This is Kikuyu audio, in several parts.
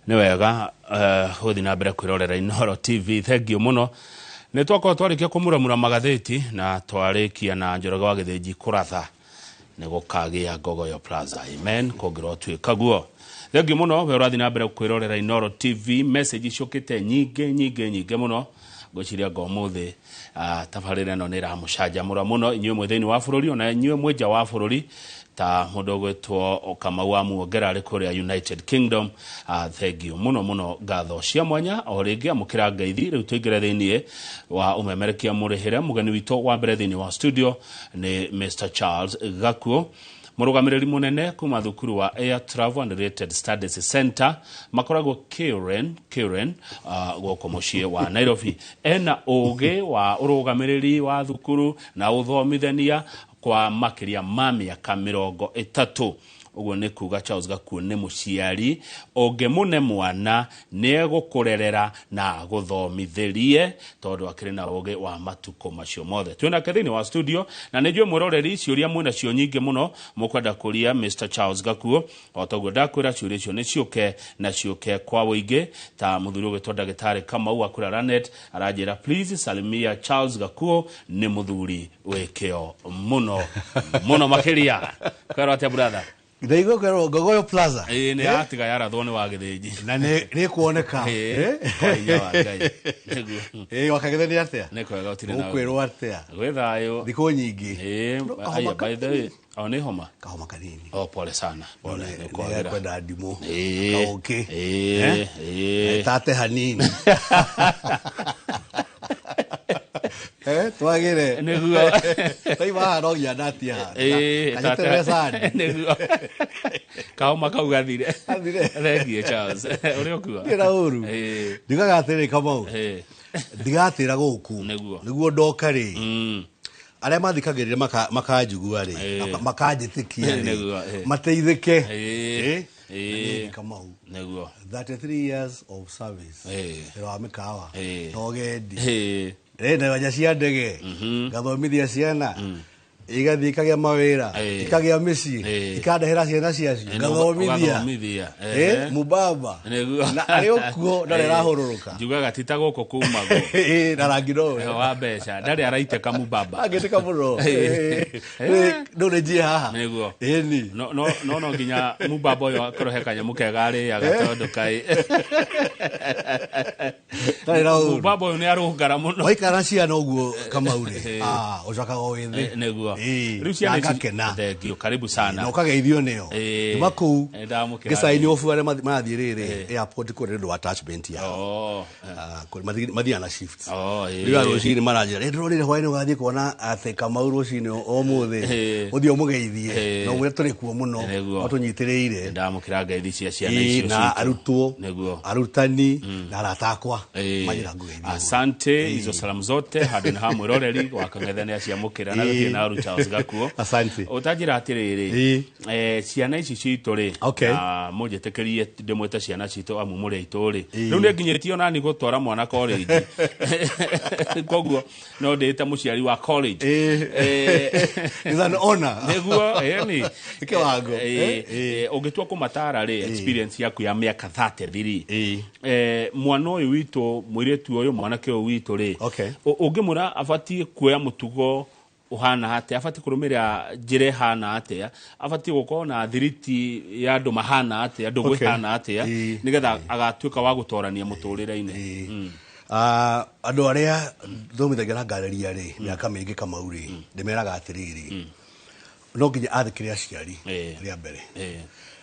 Nĩ wega gũthiĩ na mbere kwĩrorera Inooro TV. Thengiũ mũno. Nĩ twakorwo twarĩkia kũmuramura magathĩti na twarĩkia na Njoroge wa Gĩthĩnji kũratha nĩ gũkagĩa Ngogoyo Plaza. Amen, kũngĩrotuĩka guo. Thengiũ mũno we ũrathiĩ na mbere kwĩrorera Inooro TV. Message ciũkĩte nyingĩ nyingĩ nyingĩ mũno. Ngwĩciria ngo ũmũthĩ tabarĩra ĩno nĩ ĩramũcanjamũra mũno inyuĩ mwĩ thĩinĩ wa bũrũri ona inyuĩ mwĩ nja wa bũrũri, ta mũndũ ũgwĩtwo Kamau wa Muongera arĩ kũrĩa United Kingdom. Thengiũ mũno mũno, ngatho cia mwanya o rĩngĩ. Amũkĩra ngeithi. Rĩu tũingĩre thĩinĩ wa ũmemerekia mũrĩhĩre. Mũgeni witũ wa mbere thĩinĩ wa studio nĩ Mr Charles Gakuo, mũrũgamĩrĩri mũnene kuma thukuru wa Air Travel and Related Studies Center, makoragwo Karen, Karen gũkũ mũciĩ wa Nairobi. Ena ũgĩ wa ũrũgamĩrĩri wa thukuru na ũthomithania kwa makĩria ma mĩaka 30. Ũguo nĩ kuga Charles Gakuo nĩ mũciari ũngĩmũne mwana nĩ egũkũrerera na agũthomithĩrie, tondũ akĩrĩ na ũgĩ wa matukũ macio mothe. Twĩnake thĩinĩ wa studio na nĩ njũĩ mwĩroreri ciũria mwĩna cio nyingĩ mũno mũkwenda kũria Mr Charles Gakuo. O toguo ndakwĩra, ciũria icio nĩ ciũke na ciũke kwa ũingĩ. Ta mũthuri ũgwĩtwo ndagĩtarĩ Kamau wa kũrĩa Lanet aranjĩra, "Please salimia Charles Gakuo, nĩ mũthuri wĩ kĩo mũno mũno makĩria." Kwĩrwo atĩa, brother? Ndaigua kwĩrwo Ngogoyo Plaza. Ĩĩ, nĩ yatiga yarathwo nĩ wa Gĩthĩnji. Na nĩ kuoneka. Ĩĩ, kwa hinya wa Ngai nĩguo. Ĩ wakagĩthe nĩ atĩa? Nĩ kwega, ũtirĩ na Ũkwĩrwo atĩa? Gwĩ thayũ. Thikũ nyingĩ. Ĩĩ. No, kahoma Aya, by the way, o nĩ homa. Kahoma kanini. O pole sana, pole, nĩ kwagĩra. Kwenda ndimũ. Ĩĩ. Kaũkĩ. Ĩĩ, ĩĩ. Tate hanini. Eh, twagĩre. Nĩguo. Taima haha no nginya ndatia haha. Ĩĩ, Kanyeterere candi. Nĩguo kahoma kau gathire. Gathire. Thengiũ Charles, ũrĩa ũkua. Ndirĩ na ũru. Ĩĩ. Ndiugaga atĩrĩ, Kamau. Ĩĩ. Ndigatĩra gũkũ. Nĩguo. Nĩguo ndoka rĩ. Arĩa mathikagĩrĩria makanjigua rĩ, Ĩĩ. makanjĩtĩkia rĩ, Nĩguo, ĩĩ. mateithĩke. Ĩĩ. Ĩĩ. Ĩĩ. Na niĩ Kamau, Nĩguo. 33 years of service. Ĩĩ. Wĩra wa mĩkawa Ĩĩ. na ũgendi. Ĩĩ. Ĩ, na wanja cia ndege, ngathomithia ciana, igathiĩ ikagĩa mawĩra, Ĩĩ. ikagĩa mĩciĩ, Ĩĩ. ikandehera ciana ciacio, ngathomithia. Ũgathomithia. Ĩ, mubaba Nĩguo. Na arĩ okuo ndarĩ arahũrũrũka. Njugaga ti ta gũkũ kumagwo. Ĩ, na rangi nowe wa mbeca ndarĩ araitĩka mubaba. Angĩtĩka mũno. Ĩĩ. Ndũ nĩ njie haha. Nĩguo. Ĩni. No nginya mubaba ũyũ akorwo he kanyamũ kega arĩaga, tondũ kaĩ Ndarĩ na ũru. Mubaba ũyũ nĩ arũngara mũno. Waikara na ciana ũguo, Kamau rĩ, ũcokaga o wĩthĩ. Nĩguo. Ĩĩ, Rĩu ciana na ici ngakena. Thengiũ, karibu sana. Na ũkageithio nĩo. Ĩĩ. Nyuma kũu Nĩ ndamũkĩra. ngĩcaini obu arĩa marathiĩ rĩrĩ airport kũrĩa nĩ ũndũ wa attachment yao. Mathiaga na shift. Oh, ĩĩ. Rĩu rũcinĩ maranjĩra, "Ĩ, ndĩronire hwaĩ-inĩ ũgathiĩ kuona atĩ Kamau rũcinĩ ũmũthĩ, ũthiĩ ũmũgeithie na ũmwĩre tũrĩ kuo mũno, Nĩguo. no tũnyitĩrĩire." Ndamũkĩra ngeithi cia ciana Ĩĩ, icio na citũ. arutwo, Nĩguo. arutani na arata akwa Ĩĩ. manjĩra ngũgeithie mũno. Asante, izo salamu zote handũ nĩ ha mwĩroreri wa Kang'ethe nĩ aciamũkĩra na gũtirĩ na ũru. Charles Gakuo, Asante. ũtanjĩra atĩrĩrĩ, ciana ici citũ rĩ, na mũnjĩtĩkĩrie ndĩmwĩte ciana citũ amu mũrĩ aitũ rĩ, rĩu nĩ nginyĩtie onani gũtwara mwana college, koguo no ndĩĩte mũciari wa college. Is an honor. Nĩguo, ĩni. Nĩ kĩwango. Ũngĩtua kũmatara rĩ, experience yaku ya mĩaka 33, Ĩĩ. Mwana ũyũ witũ, mũirĩtu ũyũ, mwanake ũyũ witũ rĩ, ũngĩmwĩra abatiĩ kuoya mũtugo ũhana atĩa, abatiĩ kũrũmĩrĩra njĩra ĩhana atĩa, abatiĩ gũkorwo na thiriti ya andũ mahana atĩa, ndũgũ ĩhana atĩa, nĩgetha agatuĩka wa gũtorania mũtũrĩre-inĩ? Ĩĩ. Andũ arĩa thomithagia na ngarĩria rĩ mĩaka mĩingĩ, Kamau rĩ, ndĩmeraga atĩrĩrĩ, no nginya athĩkĩre aciari rĩa mbere,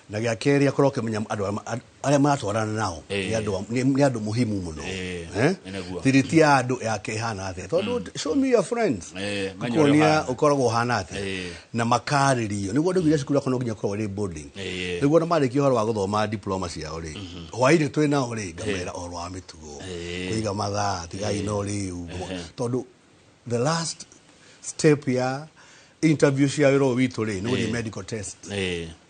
na gĩa kerĩ akorwo akĩmenya andũ arĩa maratwarana nao nĩ andũ muhimu mũno. Eh? Nĩguo. Thiriti ya andũ yake ĩhana atĩa, tondũ show me your friends, Menya ũrĩa kuonia ũhana. ũkoragwo ũhana atĩa. Na makarĩrio nĩguo ndũgire cukuru yakwa no nginya ũkorwo ĩrĩ boarding, nĩguo na marĩkia ũhoro wa gũthoma diploma ciao rĩ, hwainĩ twĩ nao rĩ, ngamera ũhoro wa mĩtugo, kũiga mathaa, tigai no rĩu, tondũ the last step ya interview cia wĩra ũyũ witũ rĩ nĩ gũthiĩ medical test.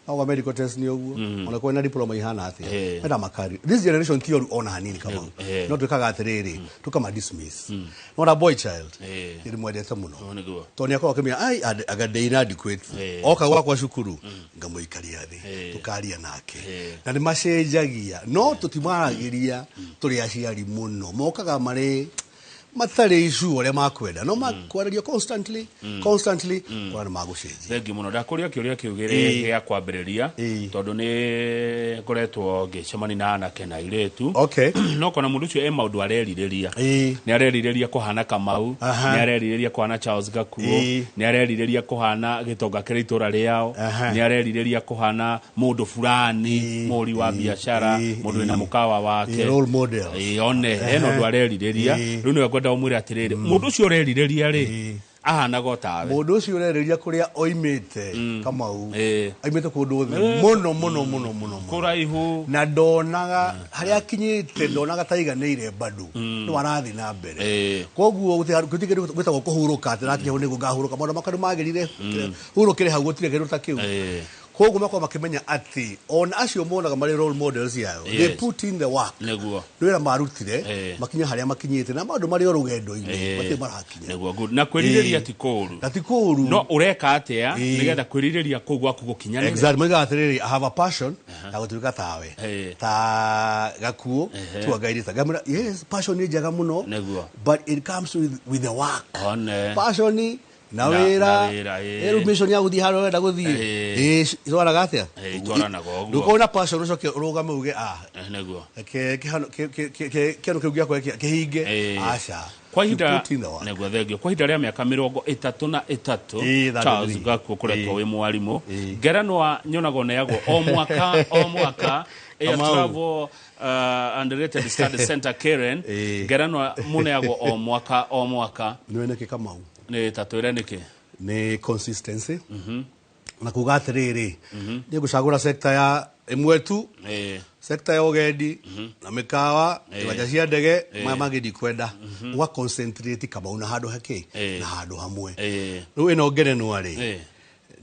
Auga medical test nĩ ũguo, ona kwĩna diploma ihana atĩa, Eh. menda makari. This generation ti oru ona hanini, Kamau. Eh. No twĩkaga atĩrĩrĩ, tukama dismiss. Nona boy child Eh. ndĩmwendete mũno Ũguo nĩguo. tondũ nĩ akoragwo akĩmenya ai anga ndĩ inadequate. Eh. Oka gwakwa cukuru ngamũikaria thĩ, Eh. tũkaria nake, Eh. na nĩ macenjagia, no tũtimaragĩria tũrĩ aciari mũno, mokaga marĩ matarĩ icu ũrĩa makwenda, no makwaragia constantly, constantly, kora nĩ magũcenjia. Thengi mũno, ndakũria kĩũria kĩu gĩrĩ Ĩĩ. gĩa kwambĩrĩria, Ĩĩ. tondũ nĩ ngoretwo ngĩcemania na anake na airĩtu, Okay. no kona mũndũ ũcio e maũndũ arerirĩria. Ĩĩ. Nĩ arerirĩria kũhana Kamau, Aha. nĩ arerirĩria kũhana Charles Gakuo, Ĩĩ. nĩ arerirĩria kũhana gĩtonga kĩrĩ itũra rĩao, Aha. nĩ arerirĩria kũhana mũndũ fulani, Ĩĩ, mũhũri wa ĩĩ, biacara, ĩĩ, mũndũ wĩna ĩĩ. mũkawa wake. Ĩĩ, role models. Ĩĩ, one hena ũndũ arerirĩria. Ĩĩ. Rĩu nĩwe ngwenda ũmwĩre atĩrĩrĩ, mũndũ ũcio ũrerirĩria rĩ, Ĩĩ. ahanaga o tawe. Mũndũ ũcio ũrerĩria kũrĩa oimĩte, Kamau, Ĩĩ. oimĩte kũndũ thĩ mũno mũno mũno mũno mũno, Kũraihu. Na ndonaga harĩa akinyĩte, ndonaga taiganĩire, bado no arathiĩ na mbere. Ĩĩ. Koguo gũtirĩ kĩndũ gwĩtagwo kũhurũka, atĩ rakinya hau nĩguo ngahurũka, maũndũ makwa nĩ magĩrire, hurũkĩre hau, gũtirĩ kĩndũ ta kĩu. Ĩĩ. Koguo makorwo makĩmenya atĩ ona acio monaga marĩ role models yao, they put in the work. Nĩguo. Nĩ wĩra marutire, Ĩĩ. makinya harĩa makinyĩte, na maũndũ marĩ o rũgendo-inĩ, Ĩĩ. matirĩ marakinya. Nĩguo, good. Na kwĩrirĩria Ĩĩ. ti kũũru. Na ti kũũru. No ũreka atĩa Ĩĩ. nĩgetha kwĩrirĩria kũu gwaku gũkinyanĩre? Exactly. Moigaga atĩrĩrĩ, "I have a passion ya gũtuĩka tawe, Ĩĩ. ta Gakuo." Ehe. Tuangairĩta ngamwĩra, yes, passion nĩ njega mũno, Nĩguo. but it comes with the work. One. Passion na wĩra. Na wĩra, ĩĩ. Rĩu mission ya gũthiĩ harĩa ũrenda gũthiĩ. Ĩĩ. Ĩĩ, itwaraga atĩa? Ĩĩ, itwaranaga ũguo. Ndũkorwo na passion ũcoke ũrũgame uge, ah, Eh, nĩguo. reke kĩhano kĩu gĩakwa kĩhinge. Ĩĩ. Aca. Kwa You ihinda put in the work. Nĩguo, thengio. Kwa ihinda rĩa mĩaka 33, Ĩĩ, Charles 33. Gakuo ũkoretwo Ĩĩ. wĩ mwarimũ. Ĩĩ. Ngerenwa nyonaga ũneagwo o mwaka o mwaka Air Kamau. Travel and Related Study Center Karen. Ĩĩ. Ngerenwa mũneagwo o mwaka o mwaka. Nĩwe nĩkĩ, Kamau? Nĩ tatwĩre nĩkĩ. Nĩ consistency na kuga atĩrĩrĩ, nĩ ngũcagũra sector ya ĩmwe tu, sector ya ũgendi na mĩkawa, iwanja cia ndege, maya mangĩ ndikwenda. Ũga concentrate, Kamau, na handũ hakĩ Ĩĩ. na handũ hamwe. Ĩĩ. Rĩu ĩno ngerenwa rĩ,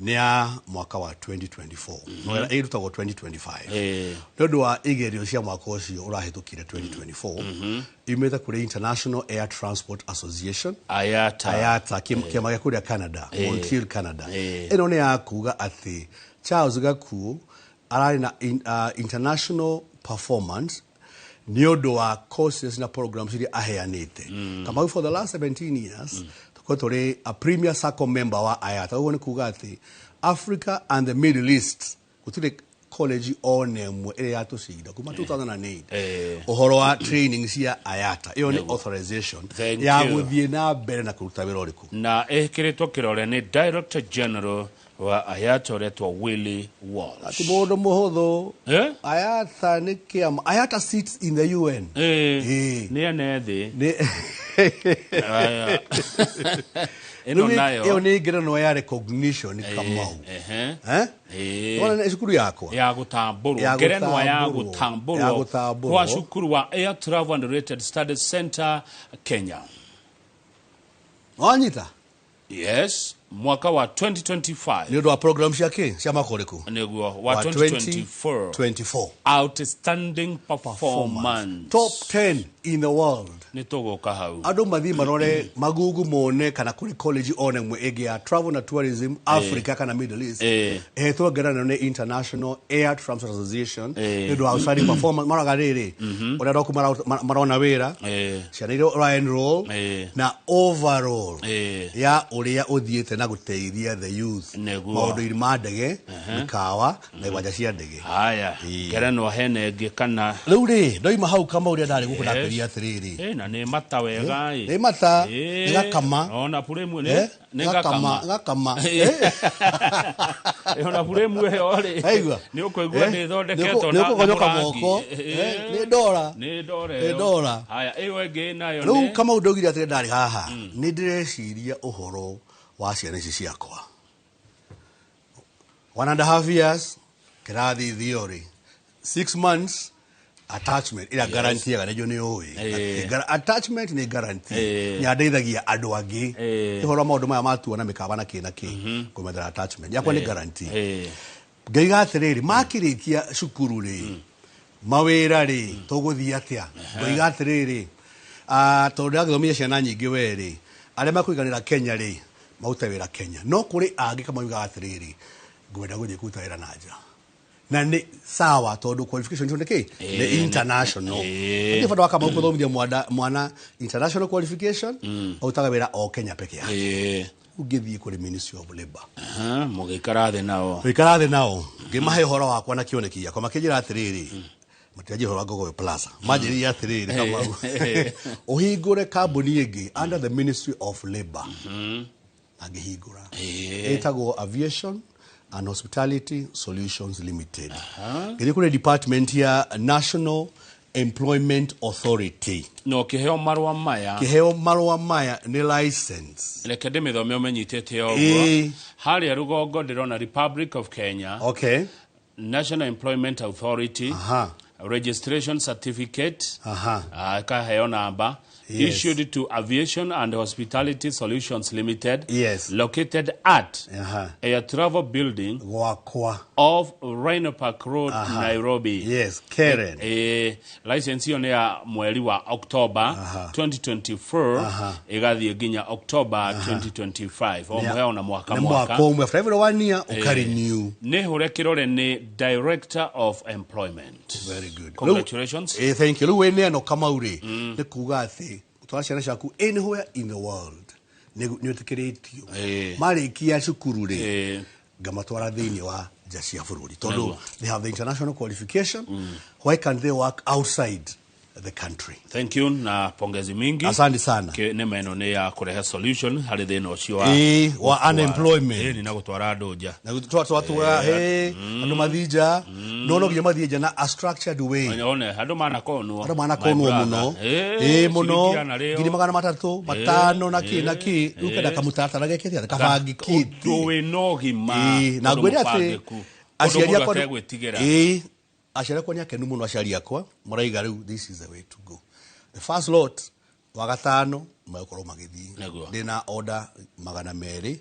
nĩ ya mwaka wa 2024, no ĩrutagwo 2025 Ĩĩ. nĩ ũndũ wa igerio cia mwaka ũcio ũrahĩtũkire 2024, imĩte kũrĩ International Air Transport Association. IATA. IATA, kĩama gĩa kũrĩa Canada, Montreal, Canada. Ĩĩ. Ĩno nĩ ya kuga atĩ Charles Gakuo ararĩ na international performance nĩ ũndũ wa courses na programs iria aheanĩte. Kamau, for the last 17 years tũkoretwo tũrĩ a premier circle member wa IATA. Ũguo nĩ kuga atĩ Africa and the Middle East gũtirĩ college ona ĩmwe ĩrĩa yatũcinda kuma 2008 Eh. ũhoro wa training cia IATA. Ĩyo nĩ authorization Thank ya you. gũthiĩ na mbere na kũruta wĩra ũrĩkũ. Na ĩkĩrĩtwo kĩrore nĩ Director General wa IATA ũretwo Willie Walsh. Ti mũndũ mũhũthũ. Eh? IATA nĩ kĩama. IATA sits in the UN. Eh, Eh. nĩ ene thĩ. Nĩ Aya. Ĩno Rĩu nayo ĩyo nĩ ngerenwa ya recognition, Kamau. Ehe. Eh? Eh. Wona nĩ cukuru yakwa Ya gũtambũrwo. Ya Ngerenwa ya gũtambũrwo. gũtambũrwo Ya gũtambũrwo. kwa cukuru wa Air Travel and Related Studies Center Kenya. Wanyita? Yes, mwaka wa 2025. Nĩ ũndũ wa program cia kĩ, cia mwaka ũrĩkũ? Nĩguo, wa 2024. 24. Outstanding performance. Top 10 in the world. Nĩ tũgũka hau. Andũ mathiĩ marore magugu mone kana kũrĩ college ona ĩmwe ĩngĩ ya travel na tourism Africa kana Middle East ĩhetwo ngerenwa nĩ International Air Transport Association nĩ ũndũ wa outstanding performance. Maroraga rĩrĩ, ũrĩa andũ aku marona wĩra, ciana iria ũra enroll, na overall ya ũrĩa ũthiĩte na gũteithia the youth Nĩguo. maũndũ-inĩ ma ndege, mĩkawa na iwanja cia ndege. Haya, ngerenwa hena ĩngĩ kana? Rĩu rĩ, ndoima hau kama ũrĩa ndarĩ gũkũ, Yes. ndakwĩria atĩrĩrĩ, Na nĩ mata wega ĩ. Nĩ mata, Ĩ, nĩ gakama. Ona buremu nĩ Eh, nĩ gakama. gakama. Gakama. Ona buremu ĩyo rĩ, Aigua? nĩ ũkũigua Eh, nĩ ĩthondeketwo nĩ na ũkũgonyoka mũrangi. moko. Eh, Nĩ ndora. Nĩ ndora Nĩ ĩyo. ndora. Haya, ĩyo ĩngĩ nayo Rĩu nĩ kama ndaugire atĩrĩ, ndarĩ haha nĩ ndĩreciria ũhoro wa ciana ici ciakwa, 1.5 years kĩrathi theory, 6 months attachment ĩrĩa guarantee nĩjo nĩ ũĩ. Eh. Attachment nĩ guarantee Eh. nĩ andeithagia andũ angĩ Eh. ũhoro wa maũndũ maya matuona mĩkawa na kĩ na kĩ kũmethera attachment yakwa nĩ guarantee. Eh. Ngaiga atĩrĩrĩ, makĩrĩkia cukuru rĩ, mawĩra rĩ, tũgũthiĩ atĩa? Ngaiga atĩrĩrĩ, tondũ ndĩragĩthomithia ciana nyingĩ we rĩ, arĩa makũiganĩra Kenya rĩ, marute wĩra Kenya. No kũrĩ angĩ kama yugaga atĩrĩrĩ, ngwenda gũthiĩ kũruta wĩra na nja. Na nĩ sawa tondũ qualification icio nĩ kĩ? Nĩ international. Nĩ bata wa Kamau kũthomithia mwana international qualification, arutaga wĩra o Kenya peke yake. Ũngĩthiĩ kũrĩ Ministry of Labour. Mũgĩikara thĩ nao. Gũikara thĩ nao, ngĩmahe ũhoro wakwa na kĩoneki gĩakwa, makĩnjĩra atĩrĩrĩ, matiranjĩra ũhoro wa Ngogoyo Plaza, manjĩrire atĩrĩrĩ, Kamau, ũhingũre kambuni ĩngĩ under the Ministry of Labour. Na ngĩhingũra. Ĩtagwo Aviation and Hospitality Solutions Limited. Ngĩthiĩ kũrĩ department ya National Employment Authority. Na ũkĩheo marũa maya. Kĩheo marũa maya nĩ license. Reke ndĩmĩthome ũmenyitĩte ũguo. Harĩa rũgongo ndĩrona Republic of Kenya. Okay. National Employment Authority. Registration certificate. Kaheo namba. Yes. Issued to Aviation and Hospitality Solutions Limited. Yes. Located at Air Travel Building. Gwakwa. Off Rhino Park Road, Nairobi. Yes, Karen. License hiyo nĩ ya mweri wa October 2024 ĩgathiĩ nginya October 2025. O mũheo na mwaka Nĩ mwaka. mwaka ũmwe, after every 1 year ũkarenew. Nĩ hũre kĩrore nĩ Director of Employment. Very good. Congratulations. Thank you. Rĩu wĩnĩ ĩno Kamau rĩ, nĩ kuga atĩ twara ciana ciaku anywhere in the world nĩ wĩtĩkĩrĩtio. Marĩkia cukuru rĩ, ngamatwara thĩinĩ wa nja cia bũrũri tondũ they have the international qualification. Why can't they work outside the country? Thank you na pongezi mingi. Asante sana. Nĩ meno nĩ ya kũrehe solution harĩ thĩna ũcio wa unemployment. Nĩ na gũtwara andũ nja. Na gũtwara andũ mathiĩ nja, no no nginya mathiĩ nja na a structured way. One, andũ manakonwo. Andũ manakonwo mũno. Mũno. 300,000, 500 na kĩ na kĩ. Rĩu kenda kamũtaratara gekĩte atĩa, kabangĩkĩte. Ũndũ wĩna ũgima. Na ngwĩre atĩ aciari akwa ategwĩtigĩra. Aciari akwa nĩ akenu mũno, aciari akwa maraiga rĩu this is the way to go. The first lot wa gatano megũkorwo magĩthiĩ. Ndĩna order 202.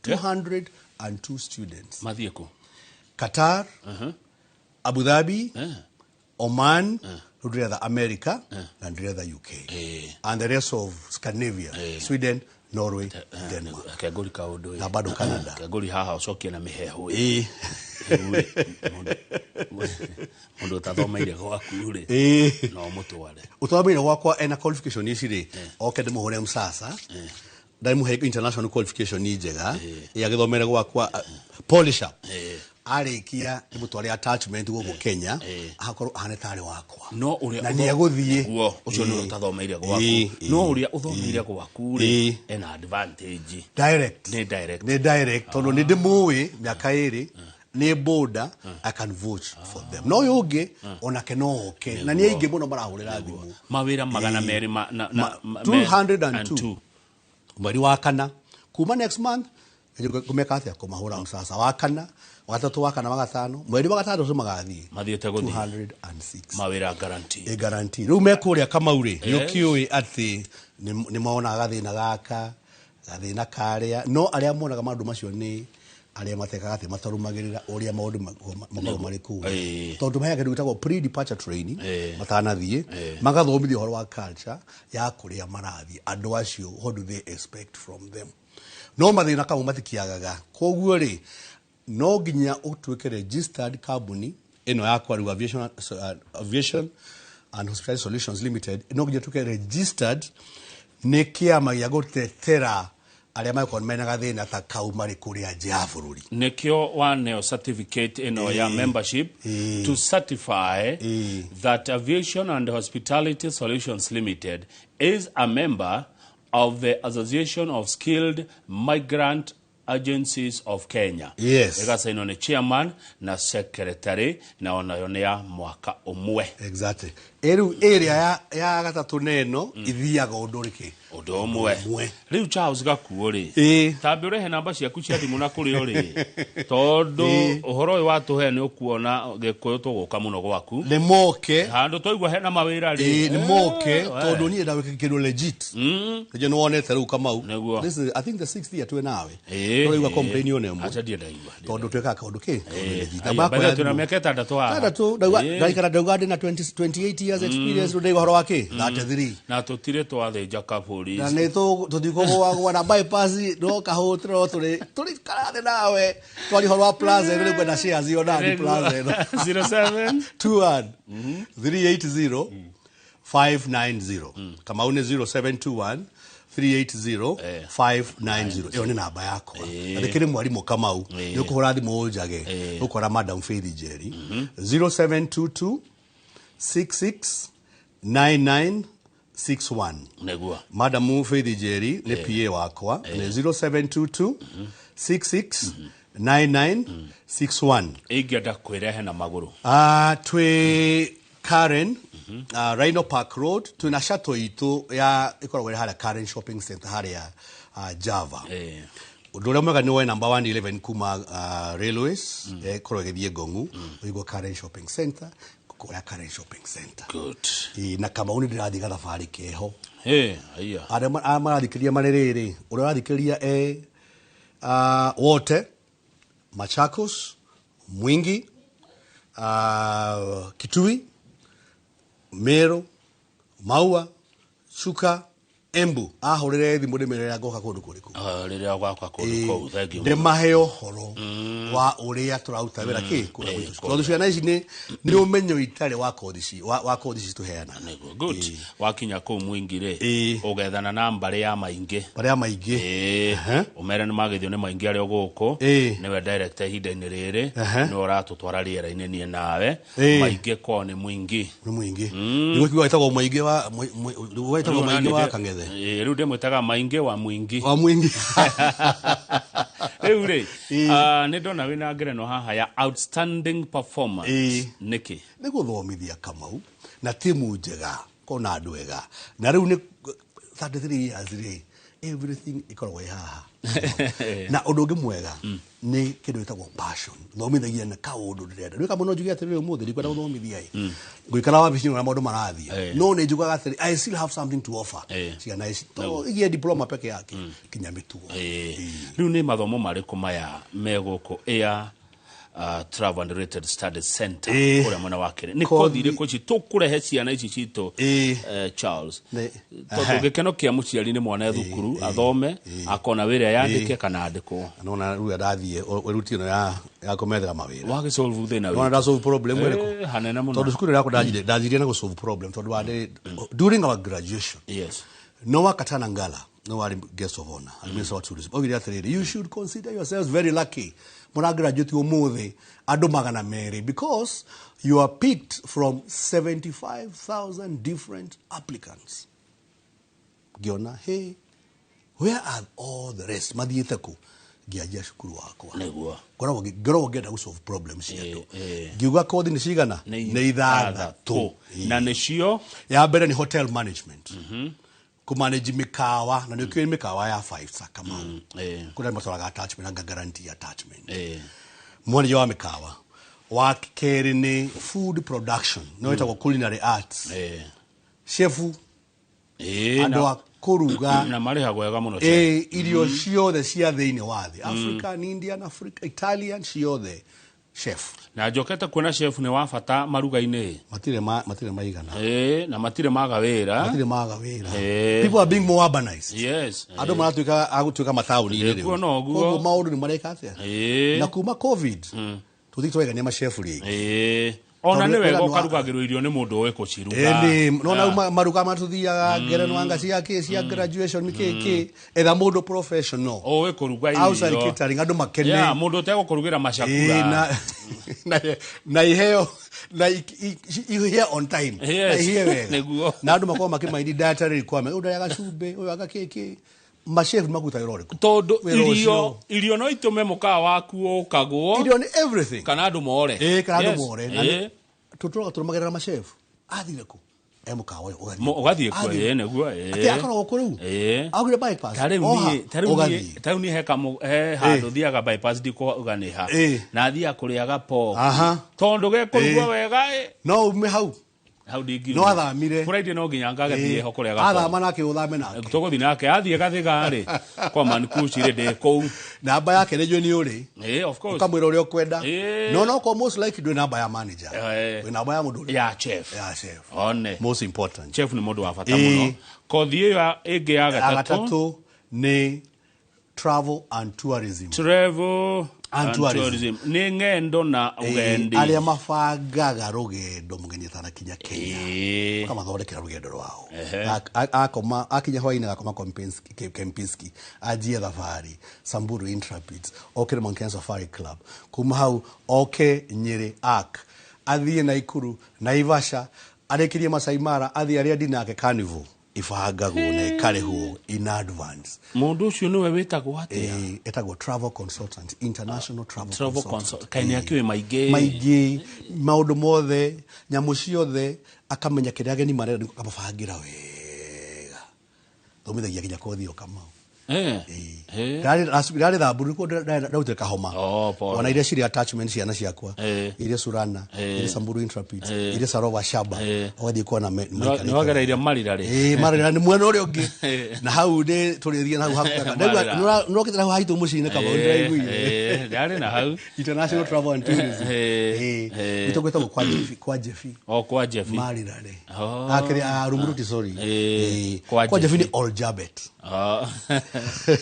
202 students. Mathiĩ kũ? Qatar, Abu Dhabi, Oman, rĩu ndĩretha America na ndĩretha UK. And the rest of Scandinavia, Sweden, Norway, Denmark. Kengũri kaũndũ. Na bado Canada. Kengũri haha ũcokie na mĩhehu. Mũndũ ũtathomeire gwaku rĩ, no ũmũtware. Ũthomeire gwakwa ena qualification ici rĩ, oke ndĩmũhũre msasa. Ndamũhe international qualification njega. Agĩthomere gwakwa polish up. Arĩkia ndĩmũtware attachment gũkũ Kenya, akorwo ahane tarĩ wakwa. No ũrĩa na nĩ egũthiĩ. Ũcio nĩ ũtathomeire gwaku. No ũrĩa ũthomeire gwaku rĩ, ena advantage. Direct. Nĩ direct. Nĩ direct tondũ nĩ ndĩmũĩ mĩaka ĩrĩ, nĩ border, I can vote for them. No ũyũ ũngĩ onake no oke. Na nĩ aingĩ mũno marahũrĩra thimũ. Mawĩra 200 na 202. Mweri wa kana kuma next month ngũmeka atĩa kũmahũra msasa wa kana, wa gatatũ, wa kana, wa gatano, mweri wa gatandatũ magathiĩ. Mathiĩte gũthiĩ. 206. Mawĩra guarantee. Guarantee. Rĩu me kũrĩa Kamau rĩ, nĩ ũkĩũĩ atĩ nĩ monaga gathĩna gaka, gathĩna karĩa, no arĩa monaga maũndũ macio nĩ arĩa matekaga atĩ matarũmagĩrĩra ũrĩa maũndũ makoragwo marĩ kũu. Tondũ maheaga kĩndũ gĩtagwo pre-departure training, matanathiĩ, magathomithio ũhoro wa culture ya kũrĩa marathiĩ. Andũ acio, what do they expect from them? No mathĩna kamwe matikĩagaga. Koguo rĩ, no nginya ũtuĩke registered company ĩno yakwa rĩu Aviation and Hospitality Solutions Limited, no nginya ũtuĩke registered nĩ kĩama gĩa gũtetera arĩa mangĩkorwo mena gathĩna ta kau marĩ kũrĩa nja ya bũrũri. Nĩkĩo waneo certificate ĩno ya membership to certify that Aviation and Hospitality Solutions Limited is a member of the Association of Skilled Migrant Agencies of Kenya. Yes. Ĩgacainwo nĩ chairman na secretary na onayo nĩ ya mwaka ũmwe. Exactly. Ĩrĩu ĩrĩa ya gatatũ na ĩno ithiaga ũndũ ũrĩkĩ? Ũndũ ũmwe. Ũmwe. Rĩu Charles Gakuo rĩ, Ĩĩ. tambe ũrehe namba ciaku cia thimũ na kũrĩ ũrĩ, tondũ ũhoro ũyũ watũhe nĩ ũkuona Gĩkũyũ tũgũka mũno gwaku. Nĩ moke. Handũ twaigua hena mawĩra rĩ. Ĩĩ, nĩ moke Eh, tondũ niĩ ndawĩka kĩndũ legit. Nĩnjũĩ nĩ wonete rĩu Kamau. Nĩguo. This is, I think, the sixth year twĩ nawe. Ĩĩ, Tũraigua ĩĩ. complain ona ĩmwe. Acha ndiĩ ndaigua. Tondũ twĩkaga kaũndũ kĩ? Kaũndũ legit. Aya, Namba yakwa by the ya way, twĩna thimũ. mĩaka 6 haha. Ĩtandatũ, ndauga Ĩĩ. ndaikara ndauga ndĩ na 20 28 years experience, rĩu ndaigua ũhoro wa kĩ? 33. Na tũtirĩ twathĩnja kabũri. Na nĩ tũtikũgũagũa na bypass no kahũtĩro no tũrĩ tũrĩ nawe twari ũhoro wa plaza ĩno, nĩngwenda shares iyo nani plaza ĩno. 07 21 380 590. Kamau nĩ 0721 380 590. Ĩyo nĩ namba yakwa na ndĩkĩrĩ mwarimũ Kamau, nĩ ũkũhũra thimũ ũnjage ũkora Madam Faith Njeri, 0722 66 99 61. Nĩguo. Madam Faith Njeri nĩ PA wakwa, nĩ 0722 66 99 61. Ingĩenda kwĩrehe na magũrũ? Twĩ Karen, Rhino Park Road, twĩna shuttle itũ ya ĩkoragwo ĩrĩ harĩa Karen Shopping Center harĩa Java. Ũndũ ũrĩa mwega nĩ woe namba 111 kuma railways, ĩkorwo ĩgĩthiĩ Ngong'u, ũigua Karen Shopping Center, kũrĩa Karen Shopping Center. Good. Ĩ, na Kamau nĩ ndĩrathiĩ gathabarĩ keho. Ĩ, aya. Arĩa marathikĩrĩria marĩ rĩrĩ, ũrĩa ũrathikĩrĩria e wote Machakos, Mwingi, Kitui, Meru, Maua, Chuka, Embu, ahũrĩre thimũ ndĩmere rĩrĩa ngoka kũndũ kũrĩkũ. Ah, rĩrĩa gwakwa kũndũ kũu, thank you. Ndĩmahe ũhoro wa ũrĩa tũraruta wĩra kĩ kũrĩa gwitũ. Tondũ ciana ici nĩ ũmenyo itarĩ wa kothi ici wa kothi ici tũheanaga. Nĩguo. Good. Wakinya kũu Mwingi rĩ, ũgethana na mbarĩ ya Maingĩ. Marĩa maingĩ. Ĩĩ, ũmere nĩ magethio nĩ Maingĩ arĩa gũkũ. Nĩwe director ihinda-inĩ rĩrĩ. Nĩwe ũratũtwara rĩera-inĩ niĩ nawe. Maingĩ kwao nĩ Mwingi. Nĩ Mwingi, nĩguo kiugo gĩtagwo Mũingĩ wa nĩguo gĩtagwo Mũingĩ wa Kang'ethe. Ĩĩ, rĩu ndĩmwĩtaga Maingĩ wa Mwingi. Wa Mwingi. Rĩu rĩ, nĩ ndona wĩna ngerenwa haha ya outstanding performance. Nĩkĩ? Nĩ gũthomithia Kamau na timu njega kona andũ ega, na rĩu nĩ 33 years rĩ, everything ĩkoragwo ĩ haha. Na ũndũ ũngĩ mwega nĩ kĩndũ gĩtagwo passion, thomithagia na kaũndũ ndĩrenda. Rĩu kamwe no njuge atĩrĩrĩ, ũmũthĩ ndikwenda gũthomithia ĩ, ngũikara wabici na maũndũ marathiĩ, no nĩ njugaga atĩrĩ, I still have something to offer ciana ici, to igie diploma peke yake, kinya mĩtugo. Rĩu nĩ mathomo marĩkũ maya me gũkũ Air Travel and Related Studies Center kũrĩa mwena wa Kĩrĩ? Nĩ kothi irĩkũ ici tũkũrehe ciana ici citũ, Charles? Tondũ gĩkeno kĩa mũciari nĩ mwana e thukuru athome, akona wĩra, yandĩke kana andĩkwo. Nona rĩu ndathiĩ wĩruti ĩno ya kũmethera mawĩra. Wagĩsolve thĩna Nona witũ. ndasolve problem ĩrĩkũ? Eh, hanene mũno. Tondũ cukuru yakwa ndanjirie na gũsolve problem, tondũ wa during our graduation, Noah Katana Ngala no warĩ guest of honor and minister wa tourism, oigire atĩrĩrĩ, "You should consider yourselves very lucky mũra graduate ũmũthĩ andũ 200, because you are picked from 75,000 different applicants." Ngĩona, hey, where are all the rest? Mathiĩte kũ? Ngĩanjia cukuru wakwa. Ngoragwo ngĩenda gũ solve problem cia andũ. Ngiuga kothi nĩ cigana? Nĩ 6. Na nĩcio? Ya mbere nĩ hotel management, kũmanage mĩkawa, na nĩ ũkĩũĩ mĩkawa ya five star, Kamau, kũrĩa matwaraga attachment na guarantee attachment, manager wa mĩkawa. Wa kerĩ nĩ food production, no ĩtagwo culinary arts, chef, andũ a kũruga. Na marĩhagwo wega mũno. Ĩ, irio ciothe cia thĩinĩ wa thĩ, African, Indian, Africa, Italian, ciothe chef. Na njokete kuona chef nĩ wa bata maruga-inĩ. Matirĩ maigana. Ĩ, na matirĩ maga wĩra. Matirĩ maga wĩra. People are being more urbanized. Andũ maratuĩka agũtuĩka mataũni-inĩ rĩu. Kuo no guo. Koguo maũndũ nĩ mareka atĩa? Na kuma COVID tũthiĩ twaigania machefu rĩngĩ. Ona Tondũ nĩ wega wĩra nĩ ũkarugagĩrwo irio nĩ mũndũ ũĩ kũciruga. Ĩni nona maruga matuthiaga ngerenwa anga cia kĩ, cia graduation kĩ kĩ, etha mũndũ professional ũĩ kũruga outside irio catering, andũ makene. Yeah, mũndũ ũtegũkũrugĩra macakura. Na iheo na ihie on time, na ihie wega. Na andũ makorwo makĩmaindi dietary requirement, ũyũ ndarĩaga cumbĩ, ũyũ anga kĩ kĩ. Machef makuta wĩra ũrĩkũ? Tondũ Wĩra irio ũcio. Irio no itũme mũkawa waku ũkagwo Irio nĩ everything. Kana andũ more. Ĩ, kana andũ more. Na tũtũraga tũrũmagĩrĩra machef athire kũ. E mũkawa ũyũ ũgathiĩ. Ũgathiĩ kuo, Athiĩ. ĩĩ, nĩguo, ĩĩ. Atĩ akoragwo kũ rĩu? Ĩĩ. Augire bypass. Ta rĩu Oha, niĩ, ta rĩu niĩ, ũgathiĩ. ta rĩu niĩ he kamũ, he handũ thiaga bypass ndikuuga nĩ ha. Ĩĩ. Na thiaga kũrĩaga pork. Aha. Tondũ gekũrugwo Ĩĩ. wega ĩ. No ume hau. Hau ndingiuma. No athamire. Friday no nginya ngagathiĩ ho kũrĩaga pork. Athama nake ũthame nake. Tũgũthiĩ nake athiĩ Gathiga rĩ kwa Mankushi rĩ ndĩ kũu. Namba yake nĩ njũĩ nĩ ũrĩ. Ĩĩ, of course. Ũkamwĩra ũrĩa ũkwenda. Ĩĩ. No no kwa most likely ndwĩ namba ya manager. Ĩĩ. Wĩ namba ya mũndũ ũrĩa. Ya chef. Ya chef. One. Most important. Chef nĩ mũndũ wa bata Ĩĩ. mũno. Kothi ĩyo ĩngĩ ya Ya gatatũ. gatatũ nĩ travel and tourism. Travel And and tourism. tourism. Nĩ ng'endo na ũgendi. Arĩa mabangaga rũgendo mũgeni atanakinya Kenya. Ĩĩ. Makamathondekera rũgendo rwao. Ehe. Akoma akinya hwainĩ agakoma Kempinski, Kempinski anjie thabarĩ Samburu Intrepids, oke Mount Kenya Safari Club, kuma hau oke Nyeri Ark, athiĩ Naikuru, Naivasha, arĩkĩrie Masai Mara, athiĩ arĩa ndinake Carnival ibangagwo na ĩkarĩhwo in advance. Mũndũ ũcio nĩwe wĩtagwo atĩa? Ĩtagwo travel consultant, international travel, Travel consultant. consult. Kaĩ nĩ akĩũĩ maingĩ. Maingĩ maũndũ mothe, nyamũ ciothe, akamenya kĩrĩa ageni marenda, akamabangĩra wega. Thomithagia nginya kothi ĩyo Kamau. Ndarĩ Thamburu nĩkuo ndarutire kahoma. Oh, pole. Ona iria cirĩ attachment ciana ciakwa, iria Surana, iria Samburu Intrepids, iria Sarova Shaba, ũgathiĩ kuona maikarĩte. Nĩ wagereire Marira rĩ? Ĩĩ, Marira nĩ mwena ũrĩa ũngĩ. Na hau nĩ tũrĩthiĩ na hau hakuhĩ. Marira. Nĩũrokĩte hau haitũ mũciĩ-inĩ Kamau, nĩndĩraiguire. Ndarĩ na hau. International Travel and Tourism. Ĩĩ. Gwitũ gwĩtagwo kwa Jeffi, kwa Jeffi. O kwa Jeffi. Marira rĩ. Oh. Akĩrĩ, Rumuruti, sorry. Ĩĩ, kwa Kwa Jeffi Jeffi. nĩ Oljabet. Oh.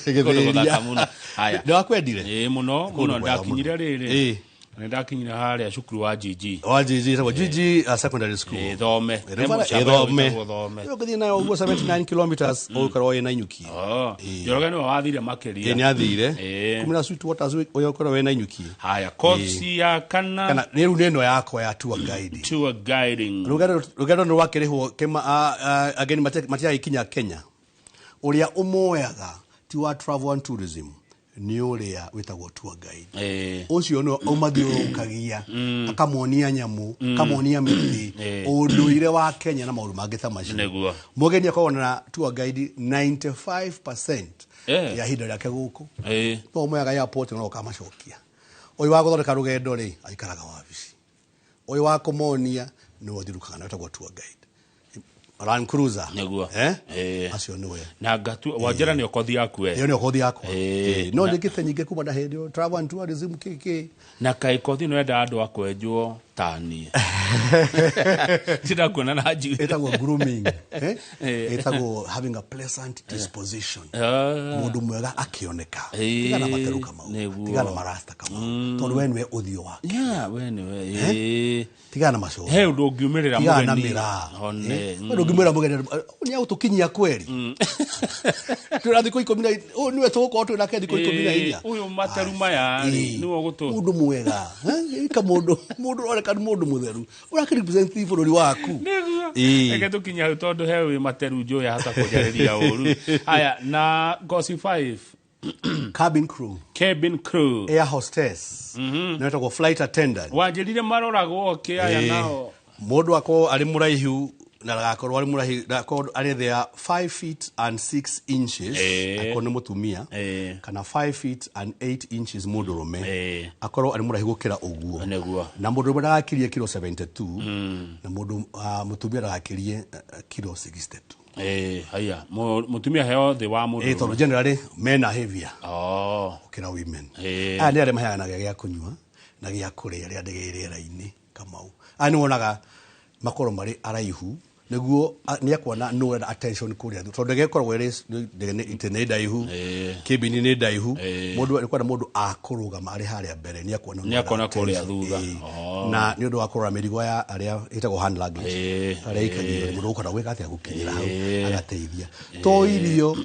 Kũndũ gũthaka mũno. Haya. Nĩ wakwendire? Ĩĩ, mũno Kũndũ mũno kwega ndakinyire mũno. rĩrĩ. Ĩĩ. Nĩ ndakinyire harĩa cukuru wa GG. Wa GG, ĩtagwo GG Secondary School. Ĩĩ, Thome. Ĩĩ, He mũcamba Thome. wĩtagwo Thome. Rĩu ũngĩthiĩ nayo ũguo 79 kilometers ũgũkorwo wĩ Nanyuki. Oh. Njoroge nĩwe wathire makĩria. Ĩĩ, nĩ athire. Ĩĩ. Kumĩra Sweet Waters ũrĩa ũkorwo wĩ Nanyuki. Haya, kothi ya kana. Kana nĩ rĩu nĩ ĩno yakwa ya tour guide. Tour guiding. Rũgendo nĩ rwakĩrĩhwo ageni matiagĩkinya Kenya. Ũrĩa ũmoyaga ti wa travel and tourism nĩ ũrĩa wĩtagwo tour guide. Ũcio nĩwe ũmathiũrũrũkagia, akamonia nyamũ, akamonia mĩtĩ, ũndũire wa Kenya na maũndũ mangĩ ta macio. Nĩguo. Mũgeni akoragwo na tour guide 95% ya ihinda rĩake gũkũ. No ũmoyaga airport no ũkamacokia. Ũyũ wa gũthondeka rũgendo rĩ, aikaraga wabici. Ũyũ wa kũmonia nĩwe ũthiũrũrũkaga na wĩtagwo tour guide. Land Cruiser. Nĩguo. Acio nĩwe. Na ngatu wanjĩra nĩ kothi yaku we. Ĩyo nĩyo kothi yakwa. No Na- njĩkĩte nyingĩ kuma na hĩndĩ ĩyo, travel and tourism kĩ. Na kaĩ kothi ĩno yendaga andũ a kwenjwo ta niĩ. Tindakuona na njuĩrĩ. Ĩtagwo grooming. Ĩtagwo having a pleasant disposition. Mũndũ mwega akĩoneka. Tigana materu Kamau. Tigana marasta Kamau. Tondũ we nĩwe ũthiũ wake. Yeah, we nĩwe. Tigana na macoka. He ũndũ ũngiumĩrĩra Tigana na mũgeni. mĩraa. One. Ũndũ ũngiumĩrĩra mũgeni, nĩ agũtũkinyia kweri. Twĩna thikũ ikũmi na ũyũ nĩwe tũgũkorwo twĩ nake thikũ 14. Ũyũ materu maya rĩ, nĩwe ũgũtũ- Mũndũ mwega. Ĩka mũndũ ũroneka nĩ mũndũ mũtheru. Ũrakĩ represent bũrũri waku. Nĩguo. Reke tũkinye hau tondũ he wĩ materu njũĩ ahota kũnjarĩria ũru. Haya, na Gosi 5. Cabin crew. Cabin crew. Air hostess. Na wetagwo flight attendant. Wanjĩrire maroragwo kĩ aya nao. Mũndũ akorwo arĩ mũraihu na ndagakorwo arĩ mũraihu, ndagakorwo arĩ there 5 feet and 6 inches, akorwo nĩ mũtumia, kana 5 feet and 8 inches mũndũrũme, akorwo arĩ mũraihu gũkĩra ũguo. Nĩguo. Na mũndũrũme ndagakirie kiro 72, na mũtumia ndagakirie kiro 62. Haya, mũtumia heo thĩ wa mũndũ. Tondũ generally men are heavier. Gũkĩra women. Aya nĩ arĩa maheanaga gĩa kũnyua na gĩa kũrĩa rĩrĩa ndege ĩ rĩera-inĩ Kamau. Aya nĩ wonaga makorwo marĩ araihu nĩguo nĩ akuona nũ ũrenda attention kũrĩa thutha. Tondũ ndege ĩkoragwo ĩrĩ ndege nĩ itĩ nĩ ndaihu, kĩbini nĩ ndaihu. Mũndũ nĩ kwenda mũndũ akũrũgama arĩ harĩa mbere nĩ akuona nũ Nĩ akuona ũrenda kũrĩa attention. thutha. Na nĩ ũndũ wa kũrora mĩrigo ya arĩa ĩtagwo hand luggage. Arĩa ĩikagio nĩ mũndũ ũkwenda gwĩka atĩa gũkinyĩra hau, agateithia. To irio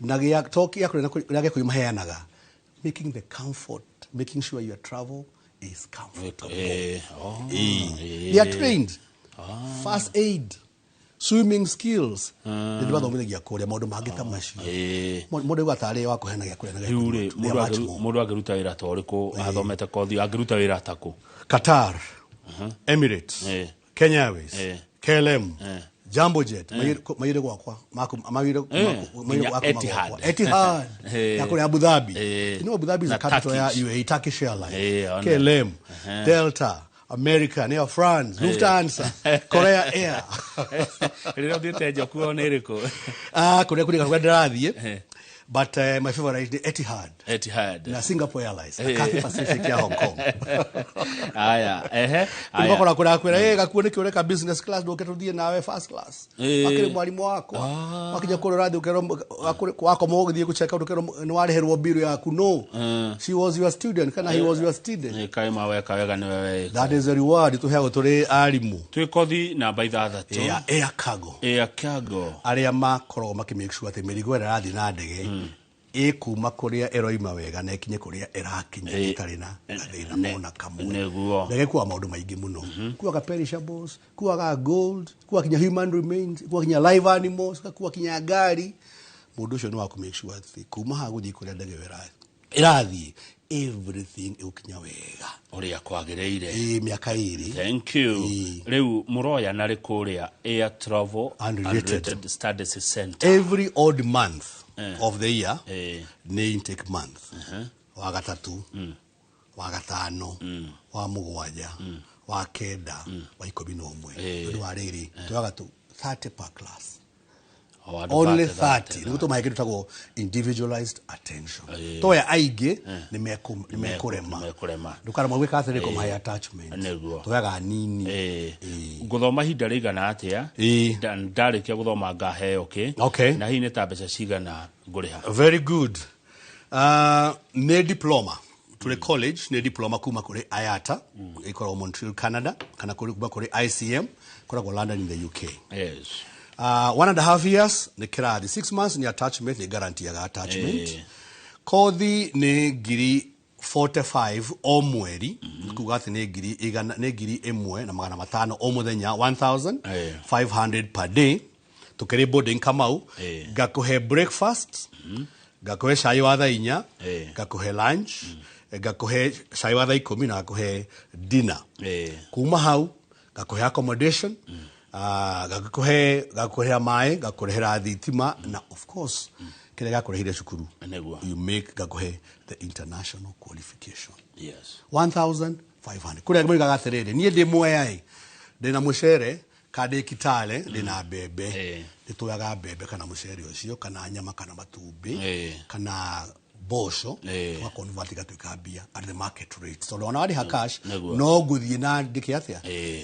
na gĩa, to kĩa kũrĩa na kũrĩa gĩa kũnyua maheanaga. Making the comfort, making sure your travel is comfortable. They are trained. First aid, swimming skills. Nĩ ndĩmathomithagia kũrĩa maũndũ mangĩ ta macio. Mũndũ aigua tarĩ wa kũheana gĩa kũrĩa na gĩa Rĩu rĩ, kũnyua. They are much more. mũndũ angĩruta wĩra ta ũrĩkũ athomete kothi, angĩruta wĩra ta kũ? Qatar, Emirates, Kenya Airways, KLM, Jambo Jet maire gwakwa maire nginya gwakwa Etihad. Etihad ya kũrĩa Abu Dhabi. Eh. You know Abu Dhabi is Na the capital ya Turkish. UAE, Turkish Airlines, Ona. KLM, Delta, American, Air France, Lufthansa, Korea Air. Rĩrĩa ũthiĩte njokuo nĩ ĩrĩkũ? Ah, kũrĩa kũrĩa kũrĩa ndĩrathiĩ. But my favorite is Etihad Etihad. na Singapore Airlines na Cathay Pacific ya Hong Kong. Aya, ehe. Aya. Makora kũrĩa kwĩra, "Eh, gakuo nĩkĩ ũreka business class, ndũke tũthiĩ nawe first class?" Makĩrĩ mwarimũ wakwa. Wakinya kũrĩa ũrathiĩ ũkerwo wakoma ũgĩthiĩ gũcheck out ũkerwo nĩ warĩhĩrwo bill yaku. No. She was your student kana he was your student. Nĩ kaĩ maweka wega nĩwe wee. That is the reward tũheagwo tũrĩ arimũ. Twĩ kothi namba 6. Ya air cargo. Air cargo. Arĩa makoragwo makĩ make sure atĩ mĩrigo ĩrĩa ĩrathiĩ na ndege ĩkuma kũrĩa ĩroima wega na ĩkinye kũrĩa ĩrakinya ĩtarĩ na gathĩna ona kamwe. Nĩguo. Ndege ĩkuaga maũndũ maingĩ mũno. Kuaga perishables, kuaga gold, kuaga kinya human remains, kuaga kinya live animals, kuaga kinya ngari. Mũndũ ũcio nĩ wa kũ make sure atĩ kuma haha gũthiĩ kũrĩa ndege ĩyo ĩrathiĩ everything ĩgũkinya wega. Ũrĩa kwagĩrĩire. Ĩ mĩaka 2. Thank you. Rĩu mũroya narĩ kũrĩa Air Travel and Related Studies Center? Every odd month of the year nĩ intake month. Wa gatatũ, wa gatano, wa mũgwanja, wa kenda, wa 11. Tondũ wa rĩrĩ tuoyaga tu 30 per class. O andũ Only 30. 30 nĩguo tũmahe kĩndũ tagwo individualized attention. Toya aingĩ nĩ mekũrema. Nĩmekũrema. Ndũkaremwo gwĩka atĩrĩ, kũmahe attachment. Nĩguo. Tuoyaga nini. Ngũthoma ihinda rĩigana atĩa? Ndarĩkia gũthoma ngaheo kĩ? Okay. Na hihi nĩ ta mbeca cigana ngũrĩha? Very good. Nĩ diploma tũrĩ college, nĩ diploma kuma kũrĩ IATA, ĩkoragwo Montreal, Canada, kana kuma kũrĩ ICM, ĩkoragwo London in the UK. 1.5 years nĩ kĩrathi, 6 months nĩ attachment, nĩ guarantee attachment. Kothi nĩ ngiri 45 o mweri, kuga atĩ nĩ ngiri igana, nĩ ngiri ĩmwe na magana matano o mũthenya, 1500 per day. Tũkĩrĩ boarding Kamau, ngakũhe breakfast, ngakũhe cai wa thaa 4, ngakũhe lunch, ngakũhe cai wa thaa 10 na ngakũhe dinner. Kuma hau ngakũhe accommodation, ngakũhe maĩ, ngakũrehera thitima na of course kĩrĩa gakũreheire cukuru. Nĩguo. You make ngakũhe the international qualification. Yes. 1500. Kũrĩa moigaga atĩrĩrĩ, niĩ ndĩ Mwea ĩ, ndĩna mũcere kana ndĩ Kitale ndĩna mbembe. Nĩ tuoyaga mbembe kana mũcere ũcio kana nyama kana matumbĩ kana mboco, tũgaconvert igatuĩka mbia at the market rate, tondũ ona warĩha cash Nĩguo. no ngũthiĩ na ndĩke atĩa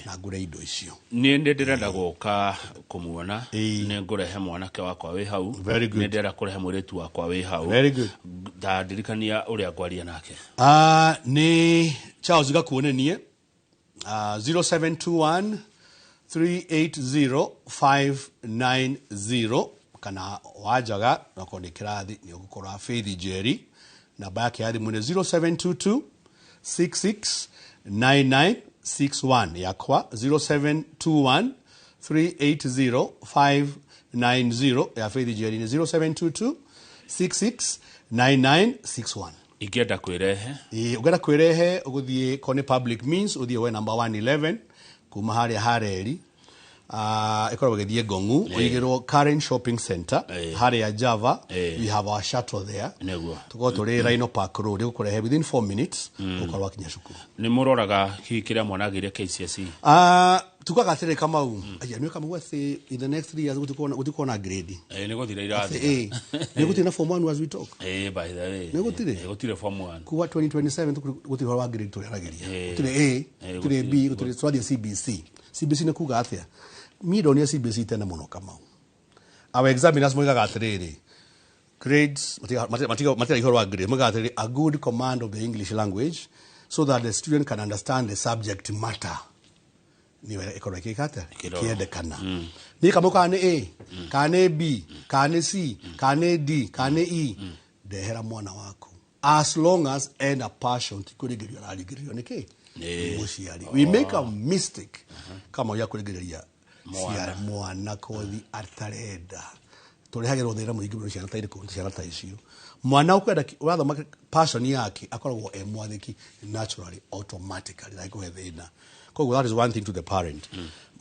na ngũre indo icio. Niĩ nĩ ndĩrenda gũka kũmuona. Nĩ ngũrehe mwanake wakwa wĩ hau. Very good. Nĩ ndĩrenda kũrehe mũirĩtu wakwa wĩ hau. Very good. Ndandirikania ũrĩa ngwaria nake. Nĩ Charles Gakuo nĩ niĩ, 0721 380 590, kana wanjaga nakorwo nĩ kĩrathi nĩ ũgũkora Faith Njeri, namba yake ya thimũ nĩ 0722 669961, yakwa 0721 380 590, ya Faith Njeri nĩ 0722 669961. Ingĩenda kwĩrehe? Ĩĩ, ũngĩenda kwĩrehe ũgũthiĩ korwo nĩ public means, ũthiĩ we number 111 kuma harĩa hareri, ĩkoragwo ĩgĩthiĩ Ngong'u, ũigĩrwo Karen Shopping Center harĩa Java. We have our shuttle there. Nĩguo. Tũkorwo tũrĩ Rhino Park Road, ĩgũkũrehe within 4 minutes, ũkorwo wakinya cukuru. Nĩ mũroraga hihi kĩrĩa mwana agĩire KCSE? Tugaga atĩrĩ Kamau, aya nĩ Kamau atĩ in the next 3 years gũtikuona grade. Nĩ gũthira irathira. Nĩ gũtirĩ na form 1 as we talk. By the way. Nĩ gũtirĩ? Gũtirĩ form 1. Kuwa 2027 gũtirĩ ũhoro wa grade tũrĩaragĩria, gũtirĩ A, gũtirĩ B, gũtirĩ, tũrathiĩ CBC. CBC nĩ kuga atĩa? Niĩ ndonire CBC tene mũno Kamau. Our examiners moigaga atĩrĩrĩ, grades matiga ũhoro wa grade, moigaga atĩrĩrĩ, a good command of the English language so that the student can understand the subject matter nĩyo ĩkorwo ĩkĩka atĩa, Ĩkĩrorwo. ĩkĩendekana. Niĩ Kamau, kana nĩ A, kana nĩ B, kana nĩ C, kana nĩ D, kana nĩ E, ndehera mwana waku as long as ena passion, ti kũringĩrĩrio araringĩrĩrio nĩkĩ Nĩ. mũciari. We make a mistake kama ya kũringĩrĩria mwana kothi atarenda. Tũrehagĩrwo thĩna mũingĩ mũno ciana ta irĩkũ, ciana ta icio. Mwana ũkwenda ũrathoma passion yake akoragwo e mwathĩki naturally, automatically, ndangĩkũhe thĩna. Koguo that is one thing to the parent,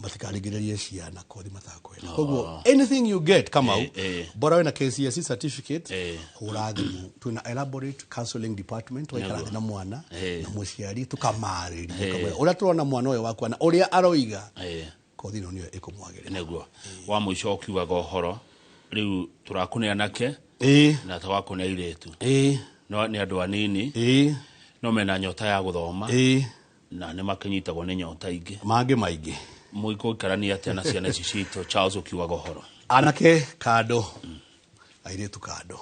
matikaringĩrĩrie ciana kothi matakwenda. Koguo anything you get, Kamau, bora wĩna KCSE certificate, hũra thimũ. Twĩna elaborate counseling department, tũgaikara thĩ na mwana na mũciari, tũkamarĩria, tũkamwĩra ũrĩa tũrona mwana ũyũ wakwa na ũrĩa aroiga, kothi ĩno nĩyo ĩkũmwagĩrĩra. Nĩguo wa mũico ũkiugaga ũhoro rĩu tũrakũne anake na tũgakũne airĩtu, no nĩ andũ anini no mena nyota ya gũthoma na nĩ makĩnyitagwo nĩ nyota ingĩ mangĩ maingĩ. Mũikũikarania atĩa na ciana ici citũ, Charles, ũkiugaga ũhoro? Anake kando, airĩtu kando.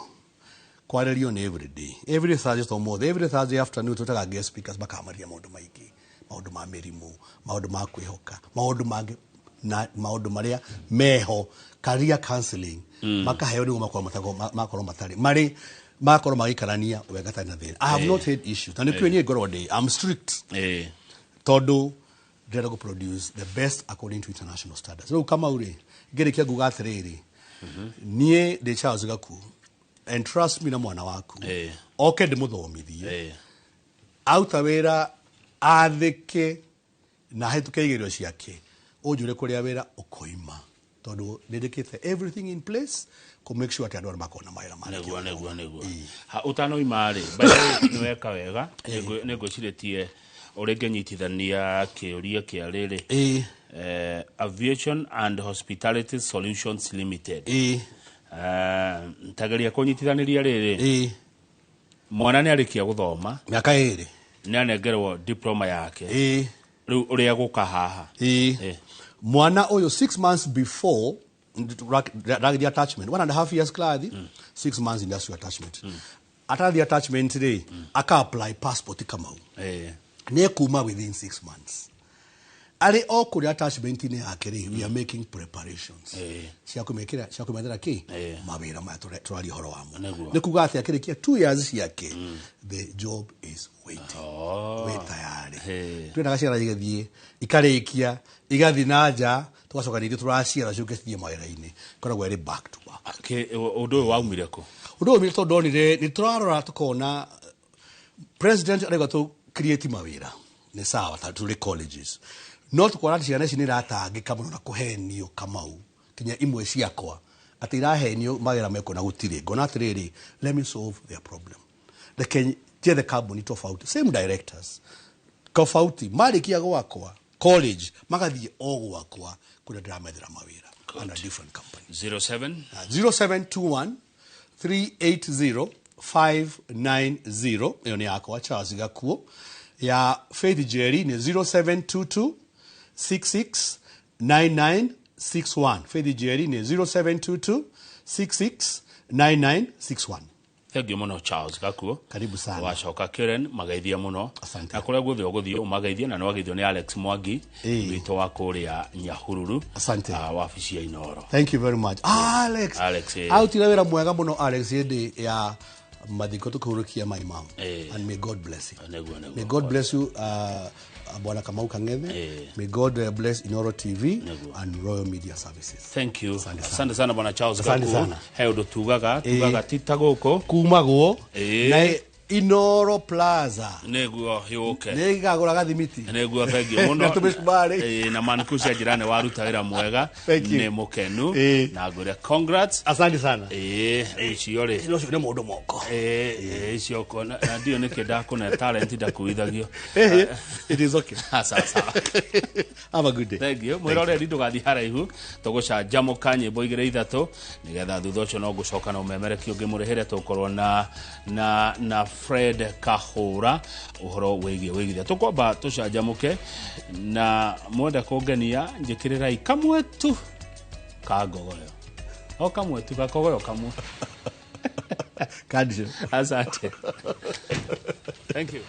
Kwarĩrio nĩ every day, every Thursday to ũmũthĩ, every Thursday afternoon tũtaga guest speakers makamaria maũndũ maingĩ, maũndũ ma mĩrimũ, maũndũ ma kwĩhoka, maũndũ mangĩ na maũndũ marĩa meho, career counseling makaheo nĩguo makorwo matarĩ marĩ makorwo magĩikarania wega tarĩ na thĩna. I have not had issues, na nĩkĩo niĩ ngorwo ndĩ, I'm strict, tondũ ndĩrenda gũ produce the best according to international standards. Rĩu Kamau rĩ, ngĩrĩkia nguga atĩrĩrĩ, niĩ ndĩ Charles Gakuo, and trust me, na mwana waku oke ndĩmũthomithie, auta wĩra athĩke na ahĩtũke igerio ciake, ũnjũre kũrĩa wĩra ũkoima, tondũ nĩ ndĩkĩte everything in place kũ make sure atĩ andũ arĩa makorwo na mawĩra marĩkia. Nĩguo Ha, ũtanoima rĩ, by the way, nĩ weka wega. Nĩ ngwĩcirĩtie ũrĩa ingĩnyitithania kĩũria kĩa rĩrĩ, Aviation and Hospitality Solutions Limited. Tageria kũnyitithanĩria rĩrĩ, mwana nĩ arĩkia gũthoma, Mĩaka 2, nĩ anengerwo diploma yake, rĩu ũrĩa gũka haha? Mwana ũyũ 6 months before ndagĩthiĩ attachment, 1.5 years class, 6 months industrial attachment, atathiĩ attachment rĩ, aka apply passport, Kamau, nĩ ekuma within 6 months. Arĩ o kũrĩa attachment-inĩ yake rĩ, we are making preparations cia kũmĩkĩra, cia kũmethera kĩ mawĩra maya tũraria ũhoro wamo. Nĩ kuga atĩ akĩrĩkia 2 years ciake, the job is waiting, wĩ tayarĩ. Twendaga ciana igĩthiĩ ikarĩkia, igathiĩ na nja, tũgacoka ningĩ tũraciara ciũke cithiĩ mawĩra-inĩ, ĩkoragwo ĩrĩ back to back. Ũndũ ũyũ waumire kũ? Ũndũ ũyũ tondũ ndonire nĩ tũrarora tũkona president arauga tũ create mawĩra, nĩ sawa, ta tũrĩ colleges, no tũkona atĩ ciana ici nĩ iratangĩka mũno na kũhenio, Kamau, kinya imwe ciakwa atĩ irahenio mawĩra mekuo na gũtirĩ. Ngona atĩrĩrĩ, let me solve their problem, reke njethe kambuni tofauti, same directors tofauti, marĩkia gwakwa college magathiĩ o gwakwa kũrĩa ndĩramethera mawĩra under different company. 07 0721 380 590, ĩyo nĩ yakwa Charles Gakuo. Ya Faith Jerry nĩ 0722 66 9961. Faith Jerry nĩ 0722 66 9961. Thengiũ mũno, Charles Gakuo. Karibu sana. Wacoka Karen mageithia mũno. Asante. Na kũrĩa guothe ũgũthiĩ ũmageithie, na nĩ wageithio nĩ Alex Mwangi witũ wa kũrĩa Nyahururu. Asante. Wabici ya Inoro. Thank you very much, Alex. Alex, eh. Autire wĩra mwega mũno Alex hĩndĩ ya mathiko tũkĩhurũkia my mom, and may God bless you. Nĩguo. May God bless you, Bwana Kamau Kang'ethe. May God bless Inoro TV and Royal Media Services. Thank you. Asante sana. Asante sana, bwana Charles Asante Gakuo. sana. He ũndũ tugaga ti ta gũkũ Kumagwo na Inoro Plaza. Nĩguo yũke. Nĩ ngagũra gathimiti. Nĩguo, thengiũ mũno. Na tũmĩcumarĩ. Na manku cia njĩra nĩ waruta wĩra mwega. Thank you. Nĩ mũkenu na ngwĩre congrats. Asante sana. Icio rĩ, ũcio nĩ mũndũ moko. Icio na ndiũ nĩkĩ ndakũne talent ndakuithagio. It is okay. Sawa sawa. Have a good day. Thank you. Mwĩroreri, ndũgathiĩ haraihu, tũgũcanjamũka nyĩmbo igĩrĩ ithatũ, nĩgetha thutha ũcio no ngũcoka na ũmemereki ũngĩ mũrĩhĩre. Tũkorwo na Fred Kahũra ũhoro wĩgiĩ wĩgithia. Tũkwamba tũcanjamũke, na mwenda kũngenia njĩkĩrĩrai kamwe tu ka ngogoyo, o kamwe tu gakogoyo kamwe. Kadi. Asante, thank you.